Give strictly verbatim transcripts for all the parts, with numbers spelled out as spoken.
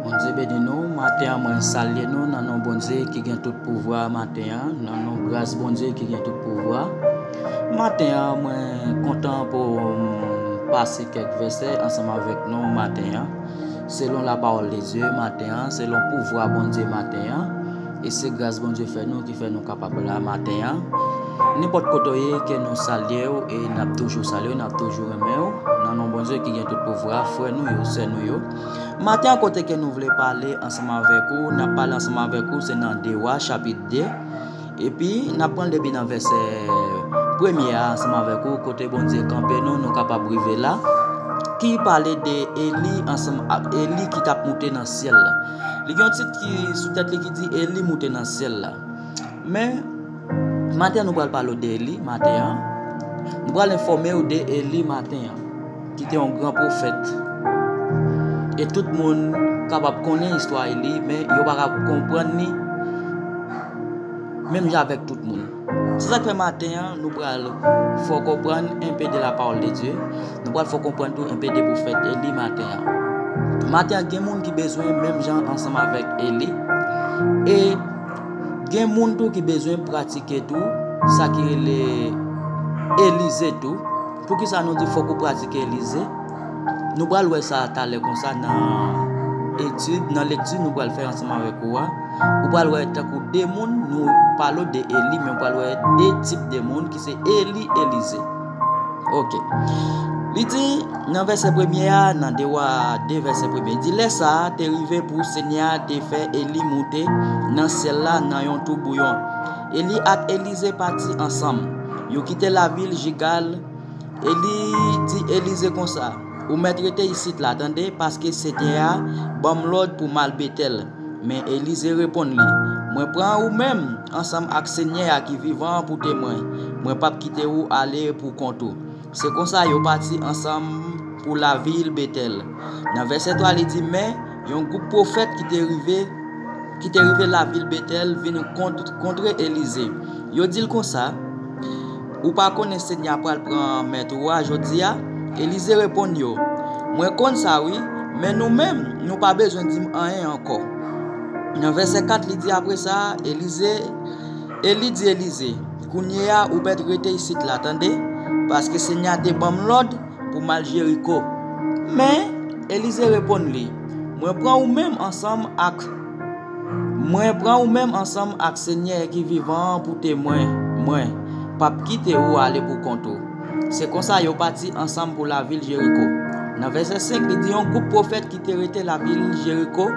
Bondye beni nou. Maten an, mwen salye nou nan non Bondye ki gen tout pouvwa maten an, nan non gras Bondye ki gen tout pouvwa. Maten an, mwen kontan pou m pase kèk vèsè ansanm avèk nou maten an, selon la parole de Dieu maten an, selon pouvwa Bondye maten an. E se gras Bondye fè nou ki fè nou kapab la maten an. Nenpòt kote w ye, ke nou salye w, e n ap toujou salye w, n ap toujou renmen w. Nan non Bondye ki gen tout pouvwa, frè nou yo, sè nou yo. Maten an, kote ke nou vle pale ansanm avèk ou, n ap pale ansanm avèk ou, se nan De Wa, chapit de. Epi, n ap pran l depi nan vèsè premye a ansanm avèk ou, kote Bondye kanpe nou, nou kapab rive la, ki pale de Eli ansanm ak Eli ki t ap moute nan syèl la. Li gen yon tit ki sou tèt li ki di Eli moute nan syèl la. Men, maten an, nou pral pale w de Eli maten an. Nou pral enfòme w de Eli maten an, ki te yon gran pwofèt. E tout moun kapab konnen istwa Eli, men yo pa ka konprann li menm jan avèk tout moun. Se sa k fè maten an, nou pral fè w konprann enpe de la parole de Dieu. Nou pral fè w konprann tou enpe de pwofèt Eli maten an. Maten an, gen moun ki bezwen menm jan ansanm avèk Eli. E gen moun tou ki bezwen pratike tou sa ki rele Elize tou. Poukisa nou di fòk ou pratike Elize? Nou pral wè sa talè konsa nan etid, nan lekti nou pral fè ansanm avèk ou a. Ou pral wè tankou de moun, nou pale w de Eli, men ou pral wè de tip de moun ki se Eli, Elize. Ok. Li di nan vèsè premye a, nan De Wa de vèsè premye, di, lè sa a te rive pou Senyè a te fè Eli moute nan syèl la nan yon tou bouyon. Eli ak Elize pati ansanm. Yo kite lavil Jigal. Eli di Elize konsa, ou mèt rete isit la, tande, paske Senyè a ban m lòd pou m al Betèl. Men Elize reponn li, mwen pran ou menm ansanm ak Senyè a ki vivan an pou temwen. Mwen p ap kite ou ale pou kont ou. Se konsa yo pati ansanm pou lavil Betèl. Nan vèsè twa, li di, men yon gwoup pwofèt ki te rive, ki te rive lavil Betèl vin kont, kontre Elize. Yo di l konsa, ou pa konnen Senyè a pral pran mèt ou a jodi a? Elize reponn yo, mwen konn sa wi, men nou menm, nou pa bezwen di m anyen ankò. Nan vèsè kat, li di, apre sa, Elize, Eli di Elize, kounye a, ou mèt rete isit la, tande, paske Senyè a te ban m lòd pou m al Jeriko. Men, Elize reponn li, mwen pran ou menm ansanm ak, mwen pran ou menm ansanm ak Senyè ki vivan an pou temwen, mwen p ap kite ou ale pou kont ou. Se konsa yo pati ansanm pou lavil Jeriko. Nan vèsè senk, li di, yon gwoup pwofèt ki te rete lavil Jeriko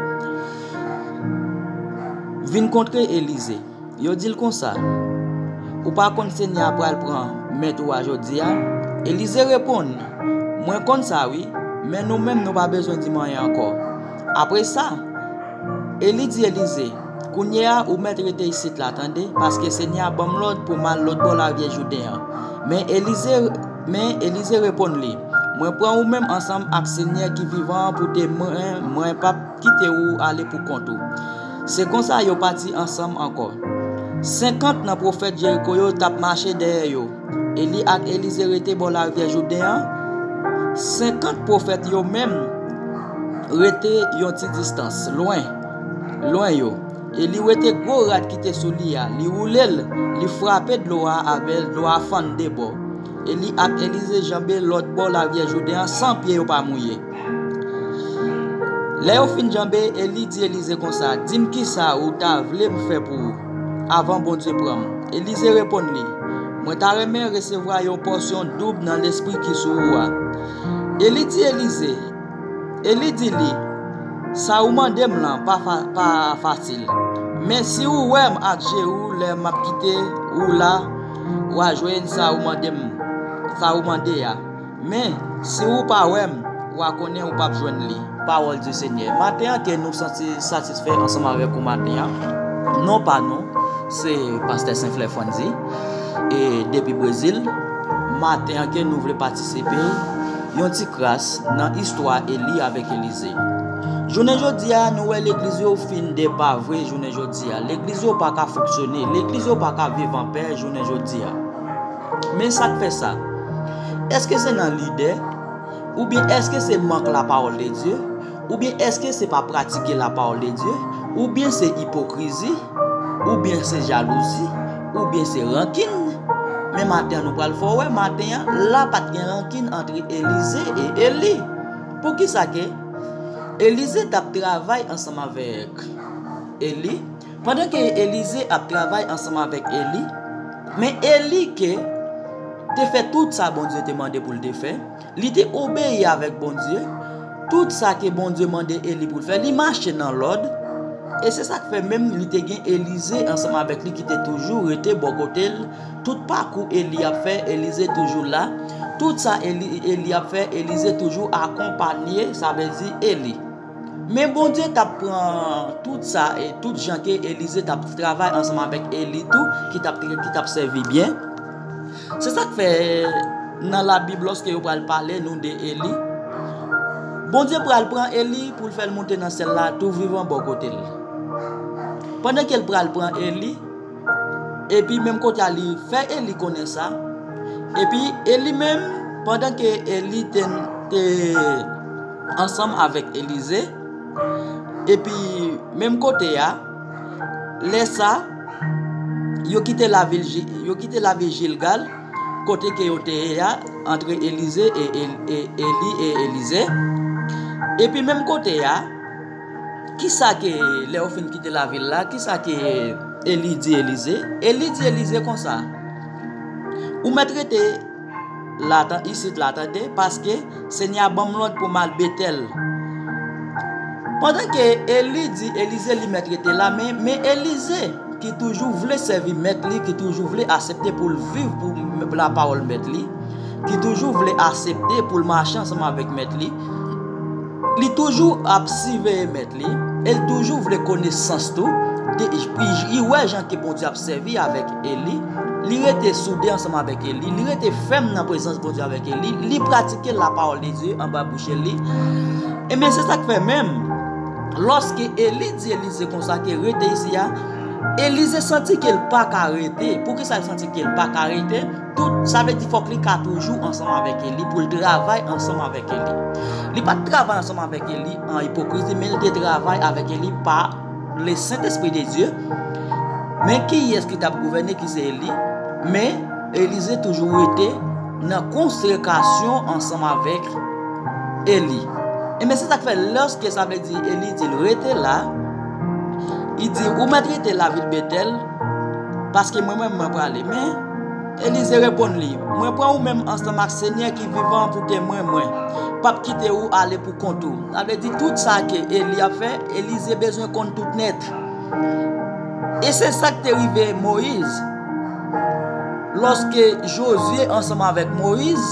vin kontre Elize. Yo di l konsa, ou pa konn Senyè a pral pran mèt ou a jodi a? Elize reponn, mwen konn sa wi, men nou menm nou pa bezwen di m anyen ankò. Apre sa, Eli di Elize, kounye a ou mèt rete isit la, tande, paske Senyè a ban m lòd pou m al lòt bò laryè Jouden an. Men Elize, men Elize reponn li, mwen pran ou menm ansanm ak Senyè ki vivan an pou temwen, mwen p ap kite ou ale pou kont ou. Se konsa yo pati ansanm ankò. Senkant nan pwofèt Jeriko yo t ap mache dèyè yo. Eli ak Elize rete bò laryè Jouden an. Senkant pwofèt yo menm rete yon ti distans, lwen, lwen yo. Eli wete gwo rad ki te sou li a, li woule l, li frape dlo a avè l, dlo a fann de bò. Eli ak Elize janbe lòt bò laryè Jouden an san pye yo pa mouye. Lè yo fin janbe, Eli di Elize konsa, di m kisa ou ta vle m fè pou ou, avan Bondye pran m. Elize reponn li, mwen ta renmen resevwa yon pòsyon doub nan lespri ki sou ou a. Eli di Elize, Eli di li, sa ou mande m lan pa, fa, pa fasil. Men si ou wè m ak je ou lè m ap kite ou la, w a jwenn sa ou mande m, sa ou mande a. Men, si ou pa wè m, w a konnen ou p ap jwenn li. Pawòl di Senyè. Maten an ke nou santi satisfè ansanm avèk ou maten an. Non pa nou, se pastè Senflè Frandy, e depi Brezil. Maten an ke nou vle patisipe yon ti kras nan istwa Eli avèk Elize. Jounen jodi a, nou wè legliz yo fin depavre jounen jodi a. Legliz yo pa ka fonksyone, legliz yo pa ka viv anpè jounen jodi a. Men sa k fè sa? Èske se nan lidè? Oubyen èske se mank la parole de Dieu? Oubyen èske se pa pratike lapawòl de Dye? Oubyen se ipokrizi? Oubyen se jalouzi? Oubyen se rankin? Men maten an, nou pral fè w wè, maten an, la pa t gen rankin ant Elize e Eli. Poukisa ke Elize t ap travay ansanm avèk Eli, pandan ke Elize ap travay ansanm avèk Eli, men Eli ke te fè tout sa Bondye te mande pou l te fè, li te obeyi avèk Bondye. Tout sa ke Bondye mande Eli pou l fè, li mache nan lòd. E se sa k fè menm li te gen Elize ansanm avèk li ki te toujou rete bò kote l. Tout pakou Eli ap fè, Elize toujou la. Tout sa Eli, Eli ap fè, Elize toujou akonpanye, sa vle di Eli. Men Bondye t ap pran tout sa, e tout jan ke Elize t ap travay ansanm avèk Eli tou, ki t ap, ki t ap sèvi byen. Se sa k fè nan Labib, lòske yo pral pale nou de Eli, Bondye pral pran Eli pou l fè l moute nan syèl la tou vivan bò kote l. Pandan ke l pral pran Eli, epi menm kote a li fè Eli konnen sa, epi Eli menm, pandan ke Eli te, te ansanm avèk Elize, epi menm kote a, lè sa, yo kite lavil Ji-, yo kite lavil Jilgal, kote ke yo te ye a, antre Elize e, e, e Eli e Elize. Epi menm kote a, kisa ke, lè yo fin kite lavil la, kisa ke Eli di Elize? Eli di Elize konsa, ou mèt rete la, tan-, isit la, tande, paske Senyè a ban m lòd pou m al Betèl. Pandan ke Eli di Elize li mèt rete la, men, men Elize, ki toujou vle sèvi mèt li, ki toujou vle aksepte pou l viv pou m-, lapawòl mèt li, ki toujou vle aksepte pou l mache ansanm avèk mèt li, li toujou ap siveye mèt li, e l toujou vle konesans tou. De, li, li wè jan ke Bondye ap sèvi avèk Eli, li rete soude ansanm avèk Eli, li rete fèm nan prezans Bondye avèk Eli, li pratike lapawòl de Dye anba bouch Eli. Ebyen, se sa k fè menm, lòske Eli di Elize konsa ke rete isi a, Elize santi ke l pa ka rete. Poukisa l santi ke l pa ka rete? Tout, sa vle di fòk li ka toujou ansanm avèk Eli, pou l travay ansanm avèk Eli. Li pa t travay ansanm avèk Eli an ipokrizi, men l te travay avèk Eli pa le Sentespri de Dye. Men kiyès ki t ap gouvène, ki se Eli? Men Elize toujou rete nan konsekasyon ansanm avèk Eli. Ebyen, se sa k fè, lòske sa vle di Eli di l rete la, li di, ou mèt rete lavil Betèl, paske mwen menm, mwen prale. Men Elize reponn li, mwen pran ou menm ansanm ak Senyè ki vivan pou temwen mwen. P ap kite ou ale pou kont ou. Sa vle di tout sa ke Eli ap fè, Elize bezwen konn tout nèt. E se sa k te rive Moyiz. Lòske Jozye ansanm avèk Moyiz,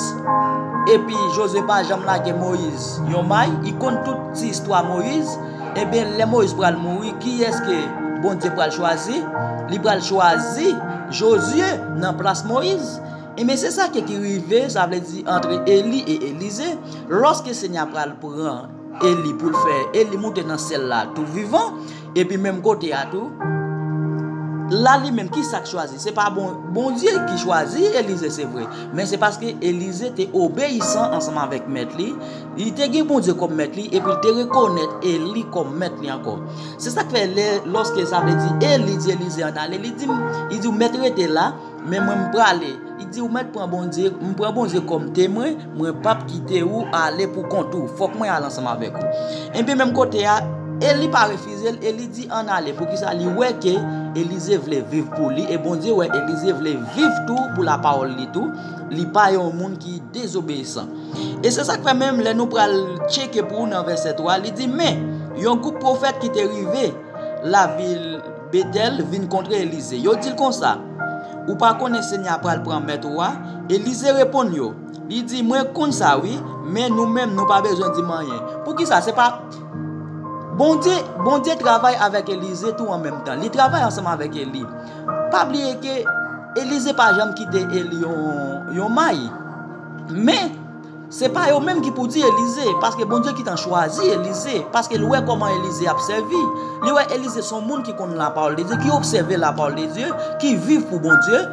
epi Jozye pa janm lage Moyiz yon may, li konn tout ti istwa Moyiz, ebyen, lè Moyiz pral mouri, kiyès ke Bondye pral chwazi? Li pral chwazi Jozye nan plas Moyiz. Ebyen, se sa ke ki rive, sa vle di antre Eli e Elize. Lòske Senyè a pral pran Eli pou l fè Eli moute nan syèl la tou vivan, epi menm kote a tou, la li menm, kisa k chwazi? Se pa bon, Bondye ki chwazi Elize, se vre, men se paske Elize te obeyisan ansanm avèk mèt li, li te gen Bondye kòm mèt li, epi l te rekonèt Eli kòm mèt li ankò. Se sa k fè lè, lòske sa vle di Eli di Elize ann ale, li di, li di, ou mèt rete la, men mwen m prale. Li di, ou mèt pran Bondye, m pran Bondye kòm temwen, mwen p ap kite ou ale pou kont ou. Fòk mwen al ansanm avèk ou. Epi menm kote a, Eli pa refize l, Eli di, ann ale. Poukisa? Li wè ke Elize vle viv pou li, e Bondye wè Elize vle viv tou pou lapawòl li tou. Li pa yon moun ki dezobeyisan. E se sa k fè menm lè nou pral tcheke pou ou nan vèsè twa, li di, men, yon gwoup pwofèt ki te rive lavil Betèl vin kontre Elize. Yo di l konsa, ou pa konnen Senyè a pral pran mèt ou a? Elize reponn yo, li di, mwen konn sa wi, men nou menm nou pa bezwen di m anyen. Poukisa? Se pa Bondye, Bondye travay avèk Elize tou an menm tan. Li travay ansanm avèk Eli. Pa bliye ke Elize pa janm kite Eli yon, yon may. Men, se pa yo menm ki pou di Elize, paske Bondye gentan chwazi Elize, paske l wè kòman Elize ap sèvi. Li wè Elize se yon moun ki konn lapawòl de Dye, ki obsève lapawòl de Dye, ki viv pou Bondye.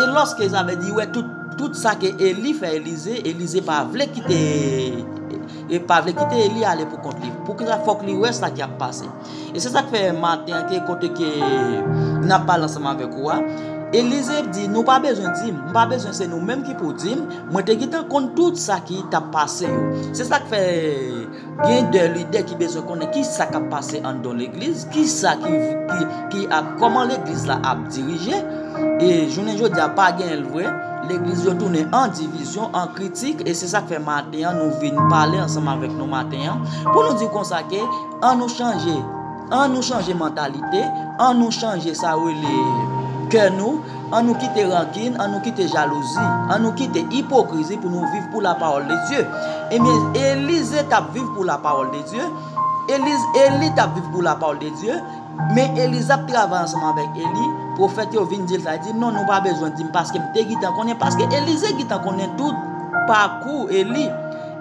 E lòske sa vle di, wè tout, tout sa ke Eli fè Elize, Elize pa vle kite e pa vle kite Eli ale pou kont li. Poukisa fòk li wè sa k ap pase? E se sa k fè maten an ke kote ke n ap pale ansanm avèk ou a, Elize di, "Nou pa bezwen di m, m pa bezwen, se nou menm ki pou di m, mwen te gentan konn tout sa ki t ap pase yo." Se sa k fè gen de lidè ki bezwen konnen ki sa k ap pase anndan legliz, ki sa ki, ki, ki ap, kòman legliz la ap dirije. E jounen jodi a pa genyen l vre. Legliz yo tounen an divizyon, an kritik, e se sa k fè maten an nou vin pale ansanm avèk nou maten an, pou nou di konsa ke ann nou chanje, ann nou chanje mantalite, ann nou chanje sa rele kè nou, ann nou kite rankin, ann nou kite jalouzi, ann nou kite ipokrizi pou nou viv pou la parole de Dieu. Ebyen, Elize t ap viv pou la parole de Dieu. Eliz, Eli t ap viv pou la parole de Dieu. Men Elize ap travay ansanm avèk Eli. Pwofèt yo vin di l sa, li di, "Non, nou pa bezwen di m, paske m te gentan konnen," paske Elize gentan konnen tout pakou Eli.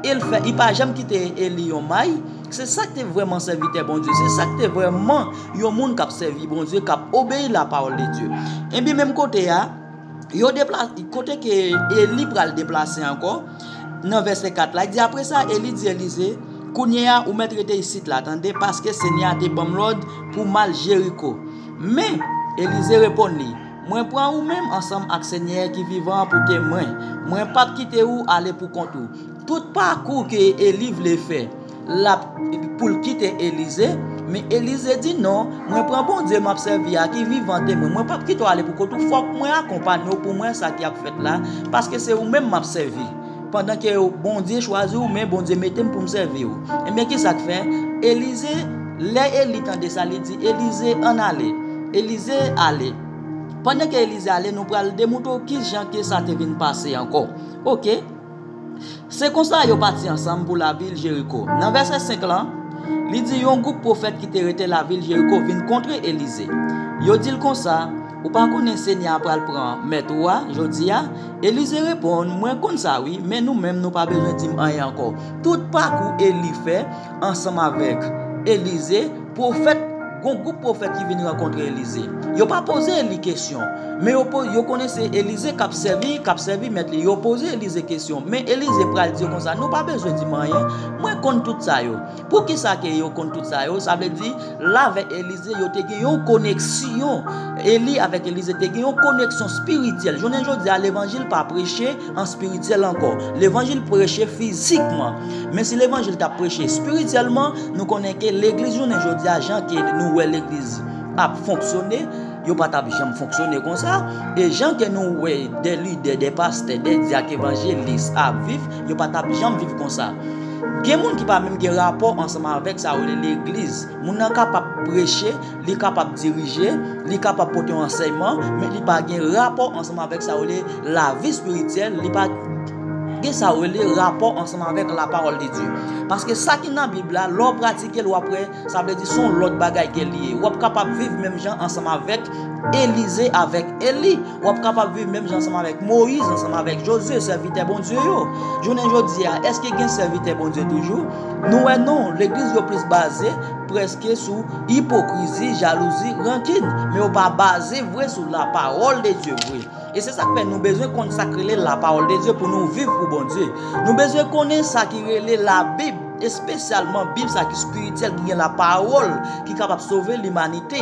E l fè, li pa janm kite Eli yon may. Se sa k te vrèman sèvitè Bondye. Se sa k te vrèman yon moun k ap sèvi Bondye, k ap obeyi la parole de Dieu. Ebyen, menm kote a, yo depla-, kote ke Eli pral deplase ankò, nan vèsè kat la, li di, "Apre sa, Eli di Elize, 'Kounye a, ou mèt rete isit la, tande, paske Senyè a te ban m lòd pou m al Jeriko.' Men, Elize reponn li, 'Mwen pran ou menm ansanm ak Senyè ki vivan an pou temwen. Mwen p ap kite ou ale pou kont ou.'" Tout pakou ke Eli vle fè, l ap, pou l kite Elize, men Elize di, "Non, mwen pran Bondye m ap sèvi a ki vivan temwen. Mwen p ap kite w ale pou kont ou. Fòk mwen akonpanye w pou m wè sa k ap fèt la, paske se ou menm m ap sèvi. Pandan ke Bondye chwazi w, men Bondye mete m pou m sèvi w." Ebyen, ki sa k fè? Elize, lè Eli tande sa, li di, "Elize, ann ale." Elize ale. Pandan ke Elize ale, nou pral demontre w ki jan ke sa te vin pase ankò. Oke. Se konsa yo pati ansanm pou lavil Jeriko. Nan vèsè senk lan, li di, "Yon gwoup pwofèt ki te rete lavil Jeriko vin kontre Elize. Yo di l konsa, 'Ou pa konnen Senyè a pral pran mèt ou a jodi a?'" Elize reponn, "Mwen konn sa wi, men nou menm nou pa bezwen di m anyen ankò." Tout pakou Eli fè ansanm avèk Elize, pwofèt, gon gwoup pwofèt ki vin rankontre Elize. Yo pa poze Eli kesyon, men yo po-, yo konnen se Elize k ap sèvi, k ap sèvi mèt li. Yo poze Elize kesyon, men Elize pral di yo konsa, "Nou pa bezwen di m anyen, mwen konn tout sa yo." Poukisa ke yo konn tout sa yo? Sa vle di, l avèk Elize, yo te gen yon koneksyon. Eli avèk Elize te gen yon koneksyon espirityèl. Jounen jodi a, levanjil pa preche an espirityèl ankò. Levanjil preche fizikman. Men si levanjil t ap preche espirityèlman, nou konnen ke legliz jounen jodi a, jan ke nou wè legliz ap fonksyone, yo pa t ap janm fonksyone konsa. E jan ke nou wè de lidè, de pastè, de dyak evanjelis ap viv, yo pa t ap janm viv konsa. Gen moun ki pa menm gen rapò ansanm avèk sa yo rele legliz. Moun nan kapab preche, li kapab dirije, li kapab pote yon ansèyman, men li pa gen rapò ansanm avèk sa yo rele lavi espirityèl, li pa gen sa yo rele rapò ansanm avèk la parole de Dieu. Paske sa ki nan Bib la, lè w pratike l, w ap wè, sa vle di se yon lòt bagay ke li ye. W ap kapab viv menm jan ansanm avèk Elize, avèk Eli. W ap kapab viv menm jan ansanm avèk Moyiz, ansanm avèk Jozye, sèvitè Bondye yo. Jounen jodi a, èske gen sèvitè Bondye toujou? Nou wè non, legliz yo plis baze prèske sou ipokrizi, jalouzi, rankin, men yo pa baze vre sou la parole de Dieu vre. E se sa k fè nou bezwen konn sa k rele la parole de Dieu pou nou viv pou Bondye. Nou bezwen konnen sa ki rele Labib, espesyalman Bib sa ki espirityèl, ki gen la parole, ki kapab sove limanite.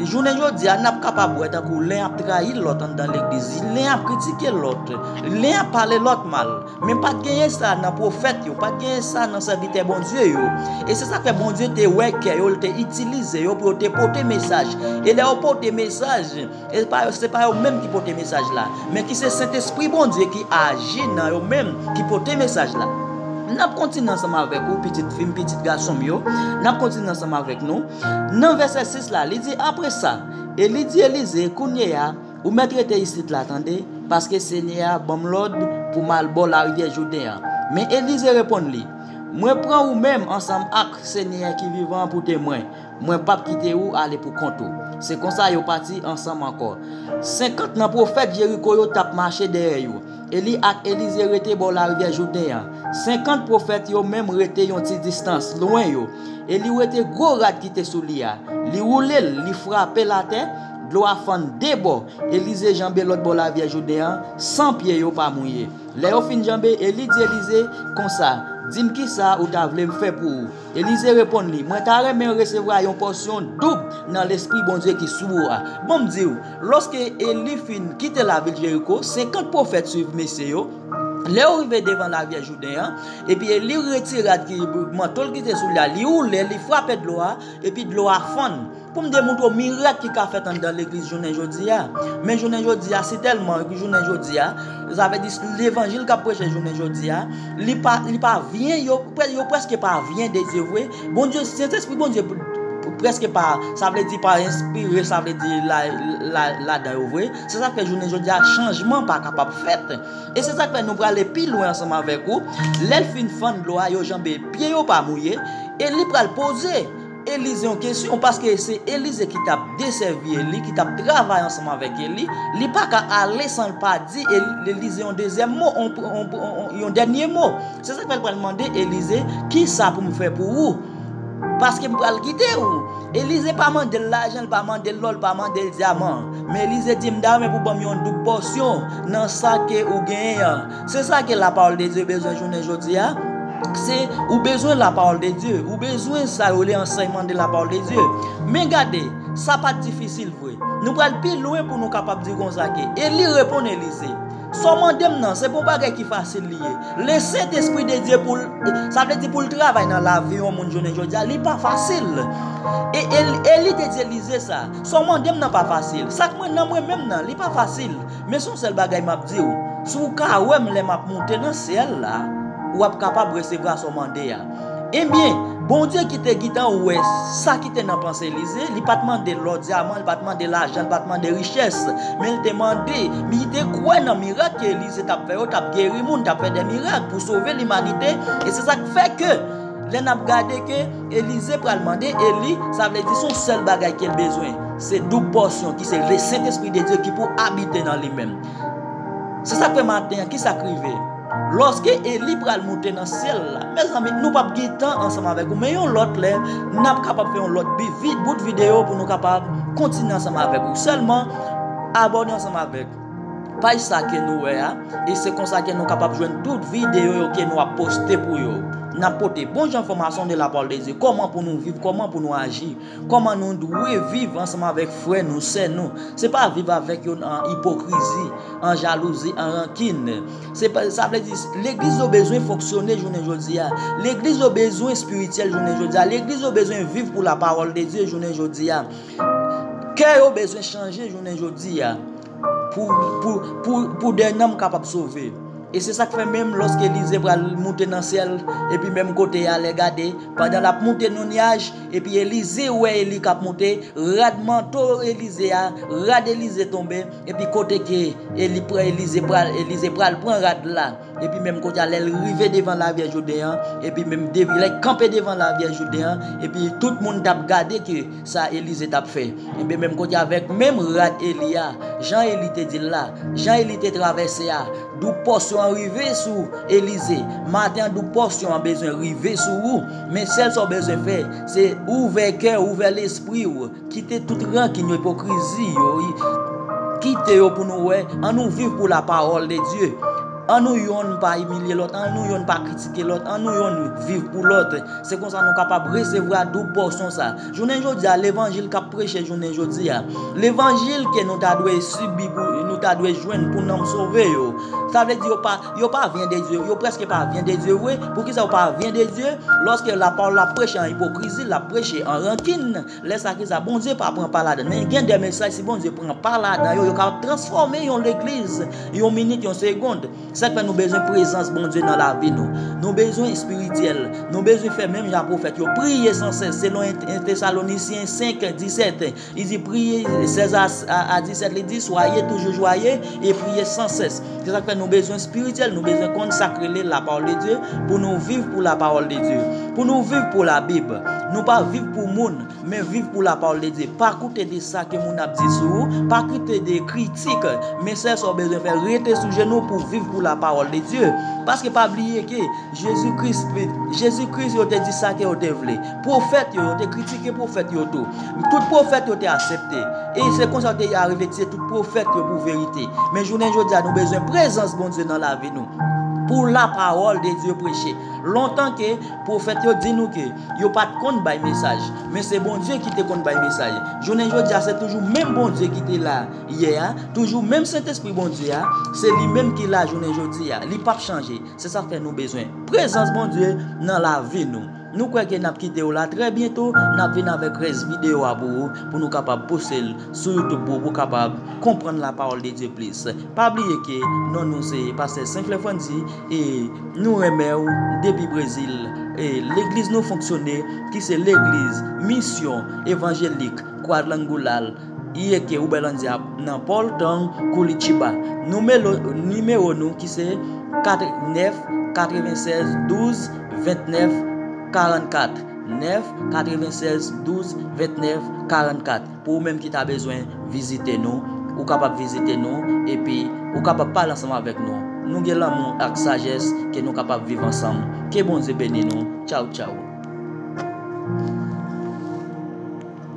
Jounen jodi a, n ap kapab wè tankou len ap trayi lòt anndan legliz, len ap kritike lòt, len ap pale lòt mal. Men pa t genyen sa nan pwofèt yo, pa t genyen sa nan sèvitè Bondye yo. E se sa k fè Bondye te wè kè yo, l te itilize yo pou yo te pote mesaj. E lè yo pote mesaj, e pa, se pa yo menm ki pote mesaj la, men ki se Sentespri Bondye ki aji nan yo menm, ki pote mesaj la. N ap kontinye ansanm avèk ou, pitit fi m, pitit gason m yo. N ap kontinye ansanm avèk nou. Nan vèsè sis la, li di, "Apre sa, Eli di Elize, 'Kounye a, ou mèt rete isit la, tande, paske Senyè a ban m lòd pou m al bò larivyè Jouden an.'" Men Elize reponn li, "Mwen pran ou menm ansanm ak Senyè ki vivan an pou temwen. Mwen p ap kite ou ale pou kont ou." Se konsa yo pati ansanm ankò. Senkant nan pwofèt Jeriko yo t ap mache dèyè yo. Eli ak Elize rete bò larivyè Jouden an. Senkant pwofèt yo menm rete yon ti distans lwen yo. Eli wete gwo rad ki te sou li a. Li woule l, li frape l atè, dlo a fann de bò. Elize janbe lòt bò larivyè Jouden an, san pye yo pa mouye. Lè yo fin janbe, Eli di Elize konsa, Di m kisa ou ta vle m fè pou ou. Elize reponn li, mwen ta renmen resevwa yon pòsyon doub nan Lespri Bondye ki sou ou a. Ban m di w, lòske Eli fin kite lavil Jeriko, senkant pwofèt swiv mesye yo. Lè yo rive devan lavyè Jouden an, epi Eli retire rad ki manto l ki te sou li a, li woule, li frape dlo a, epi dlo a fann. Pou m demontre w mirak ki ka fèt anndan legliz jounen jodi a. Men jounen jodi a, si tèlman jounen jodi a, sa vle di levanjil k ap preche jounen jodi a, li pa, li pa vyen, yo, yo prèske pa vyen de Dye vre. Bondye, Sentespri Bondye prèske pa, sa vle di pa enspire, sa vle di la, la, ladan yo vre. Se sa k fè jounen jodi a, chanjman pa kapab fèt. E se sa k fè nou prale pi lwen ansanm avèk ou. Lè l fin fann dlo a, yo janbe pye yo pa mouye, e li pral poze Elize yon kesyon, paske se Elize ki t ap desèvi Eli, ki t ap travay ansanm avèk Eli. Li pa ka ale san l pa di Eli, Elize yon dezyèm mo, yon, yon, yon, yon dènye mo. Se sa k fè l pral mande Elize, kisa pou m fè pou ou? Paske m pral kite ou. Elize pa mande l lajan, li pa mande l lò, li pa mande l dyaman. Men Elize di, m ta renmen pou ban m yon doub pòsyon nan sa ke ou genyen an. Se sa ke lapawòl de Dye bezwen jounen jodi a. Se, ou bezwen lapawòl de Dye. Ou bezwen sa yo rele ansèyman de lapawòl de Dye. Men gade, sa pa t difisil vre. Nou pral pi lwen pou nou kapab di konsa ke Eli reponn Elize, sa w mande m nan, se pa yon bagay ki fasil li ye. Le Sentespri de Dye pou l, sa vle di pou l travay nan lavi yon moun jounen jodi a, li pa fasil. E, e, Eli te di Elize sa, sa w mande m nan pa fasil. Sa k mwen nan mwen menm nan, li pa fasil. Men se yon sèl bagay m ap di w, si w ka wè m lè m ap moute nan syèl la, w ap kapab resevwa sa w mande a. Ebyen, Bondye ki te gentan wè sa ki te nan panse Elize, li pa t mande lò dyaman, li pa t mande lajan, li pa t mande richès, men li te mande, li te kwè nan mirak ke Elize t ap fè yo, t ap geri moun, t ap fè de mirak pou sove limanite. E se sa k fè ke, lè n ap gade ke Elize pral mande Eli, sa vle di se yon sèl bagay ke l bezwen. Se doub pòsyon ki se le Sentespri de Dye ki pou abite nan li menm. Se sa k fè maten an, kisa k rive? Lòske Eli pral moute nan syèl la, mezanmi, nou p ap gen tan ansanm avèk ou, men yon lòt lè, n ap kapab fè yon lòt bi-, vi-, bout videyo pou nou kapab kontinye ansanm avèk ou. Sèlman, abòne ansanm avèk paj sa ke nou wè a, e se konsa ke nou kapab jwenn tout videyo yo ke nou ap poste pou yo. N ap pote bon jan enfòmasyon de lapawòl de Dye, kòman pou nou viv, kòman pou nou aji, kòman nou dwe viv ansanm avèk frè nou, sè nou. Se pa viv avèk yo nan ipokrizi, an jalouzi, an rankin. Se pa, sa vle di, legliz yo bezwen fonksyone jounen jodi a. Legliz yo bezwen espirityèl jounen jodi a. Legliz yo bezwen viv pou lapawòl de Dye jounen jodi a. Kè yo bezwen chanje jounen jodi a. Pou, pou, pou, pou de nanm kapab sove. E se sa k fè menm lòske Elize pral moute nan syèl, epi menm kote a, lè gade, pandan l ap moute nan nyaj, epi Elize wè Eli k ap moute, rad manto Elize a, rad Elize tonbe, epi kote ke Eli pran, Elize pral, Elize pral pran rad la. Epi menm kote a, lè l rive devan lavyè Jouden an, epi menm dev-, lè l kanpe devan lavyè Jouden an, epi tout moun t ap gade ke sa Elize t ap fè. Ebyen, menm kote avèk menm rad Eli a, jan Eli te di l la, jan Eli te travèse a, doub pòsyon an rive sou Elize. Maten an, doub pòsyon an bezwen rive sou ou. Men sèl sa w bezwen fè, se ouvè kè w, ouvè lespri w. Kite tout rankin yo, ipokrizi yo, i-, kite yo pou nou wè. Ann nou viv pou lapawòl de Dye. Ann nou yonn pa imilye lòt, ann nou yonn pa kritike lòt, ann nou yonn viv pou lòt. Se konsa nou kapab resevwa doub pòsyon sa. Jounen jodi a, levanjil k ap preche jounen jodi a, levanjil ke nou ta dwe sibi pou, nou ta dwe jwenn pou nanm sove yo. Sa vle di yo pa, yo pa vyen de Dye, yo prèske pa vyen de Dye vre. Poukisa yo pa vyen de Dye? Lòske lapawòl la preche an ipokrizi, l ap preche an rankin. Lè sa ki sa, Bondye pa pran pa ladan l. Men gen de mesaj, si Bondye pran pa ladan yo, yo kapab transfòme yon legliz, yon minit, yon segond. Sa k fè nou bezwen prezans Bondye nan lavi nou. Nou bezwen espirityèl. Nou bezwen fè menm jan pwofèt yo. Priye san sès, selon en, en Tesalonisyen senk disèt. Li di, priye, sèz a, a, a disèt, li di, soyez toujours joyeux et priez sans cesse. Se sa k fè nou bezwen espirityèl, nou bezwen konn sa k rele lapawòl de Dye pou nou viv pou lapawòl de Dye, pou nou viv pou Labib. Nou pa viv pou moun, men viv pou lapawòl de Dye. Pa koute de sa ke moun ap di sou ou, pa koute de kritik, men sèl sa w bezwen fè, rete sou jenou pou viv pou lapawòl de Dye. Paske pa bliye ke Jezi Kris, Jezi Kris, yo te di sa ke yo te vle. Pwofèt yo, yo te kritike pwofèt yo tou. Tout pwofèt yo te aksepte. E se konsa yo te arive tiye tout pwofèt yo pou verite. Men jounen jodi a, nou bezwen prezans Bondye nan lavi nou. Pou lapawòl de Dye preche. Lontan ke pwofèt yo di nou ke yo pa t konn bay mesaj, men se Bondye ki te konn bay mesaj. Jounen jodi a, se toujou menm Bondye ki te la yè a, toujou menm Sentespri Bondye a, se li menm ki la jounen jodi a. Li p ap chanje. Se sa k fè nou bezwen prezans Bondye nan lavi nou. Nou kwè ke n ap kite w la trè byento, n ap vin avèk rès videyo a pou ou, pou nou kapab poste l sou YouTube pou ou, pou w kapab konprann la parole de Dieu plis. Pa bliye ke non nou se Pastè Senflè Frandy e nou renmen w depi Brezil. E legliz nou fonksyone, ki se legliz Misyon Evanjelik Quadrangular Iyeke Uberlândia nan Paul Town, Curitiba. Nimewo nou ki se nèf katrevennsèz douz vennèf karannkat, nèf katrevennsèz douz vennèf karannkat. Pou ou menm ki ta bezwen vizite nou, ou kapab vizite nou, epi ou kapab pale ansanm avèk nou. Nou gen lanmou ak sajès ke nou kapab viv ansanm. Ke Bondye beni nou. Tchaw, tchaw.